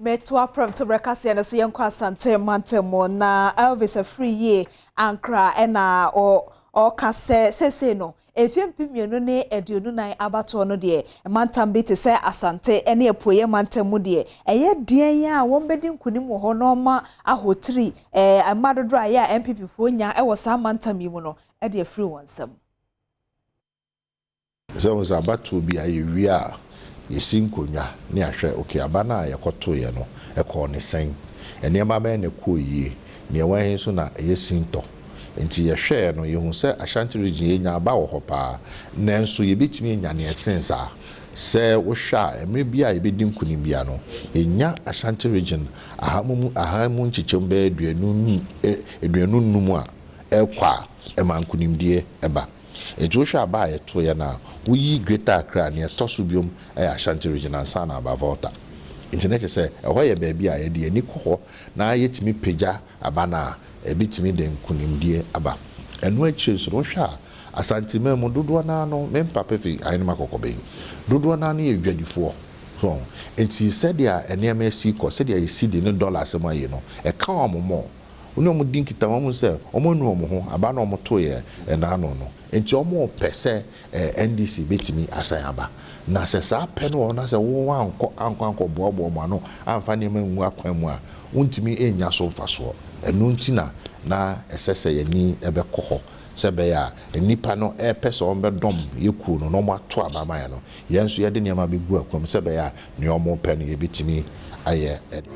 Mɛto aprɛm to berɛ kaseɛ no so. Yɛnkɔ Asante mantam mu na Elvis Afriyie Ankrah ɛna ɔka sɛ sɛsei no mfeɛ 2024 abatoɔ no deɛ, mantam bi te sɛ Asante ne Apueɛ mantam mu deɛ, ɛyɛ deɛn a wɔn bɛdi nkunim wɔ hɔ na ɔma ahotiri mma dodoɔ a ɛyɛ a NPP foɔ nya ɛwɔ saa mantam yi mu no ɛde afiri wɔn nsam. Sɛ wɔn sɛ abatoɔ bi a yɛwie a, yɛsi nkonnwa ne ahwɛ okay, aba no a yɛkɔtoeɛ no ɛkɔɔ ne sɛn, nneɛma bɛyɛ na ɛkɔɔ yie, nea ɛwɔ he nso na ɛyɛ sintɔ. Nti yɛhwɛɛ no, yɛhu sɛ Ashanti Region yɛnya aba wɔ hɔ paa, nanso yɛbɛtumi anya nea ɛsen saa. Sɛ wohwɛ a, mmerɛ bi a yɛbɛdi nkonim bia no, yɛnya Ashanti Region aha mu nkyekyɛm bɛyɛ 25 a ɛkɔ a, ɛma nkonimdie ɛba. Nti wohwɛ aba a yɛtoeɛ no a, woyi Greater Accra, nea ɛtɔ so biom ɛyɛ Ashanti Region ansa na aba Volta. Nti na kyerɛ sɛ ɛhɔ yɛ baabi a yɛde ani kɔ hɔ na yɛtumi pagya aba no a, ɛbɛtumi de nkonimdie aba. Ɛno akyire nso no, wohwɛ a, Asanteman mu dodoɔ naa no, me mpapa fi Ahenema Kɔkɔbɛn, dodoɔ naa no yɛ dwadifoɔ so. Nti sɛdeɛ nneɛma asi kɔ, sɛdeɛ yɛsi de ne dollar asɛm ayɛ no, ɛka wɔn mɔ wɔne wɔn di nkita wɔn sɛ wɔn anu wɔn ho aba na wɔn to yɛ ɛnaano no. Nti wɔn pɛ sɛ NDC bɛtumi asan aba, na sɛ saa pɛ no wɔ hɔ na sɛ wɔn ankɔ boaboa wɔn ano amfa nneɛma ngu akwan mu a, wɔntumi nya so mfasoɔ. Ɛno nti na ɛsɛ sɛ yɛni ɛbɛkɔ hɔ sɛ ɛbɛyɛ a nnipa no ɛpɛ sɛ wɔn bɛdɔm yɛ kuo no na wɔn ato aba ama yɛ no, yɛn nso yɛde nneɛma bɛgu akwan mu sɛ ɛbɛyɛ a nea wɔn pɛ no yɛbɛtumi ayɛ ɛde.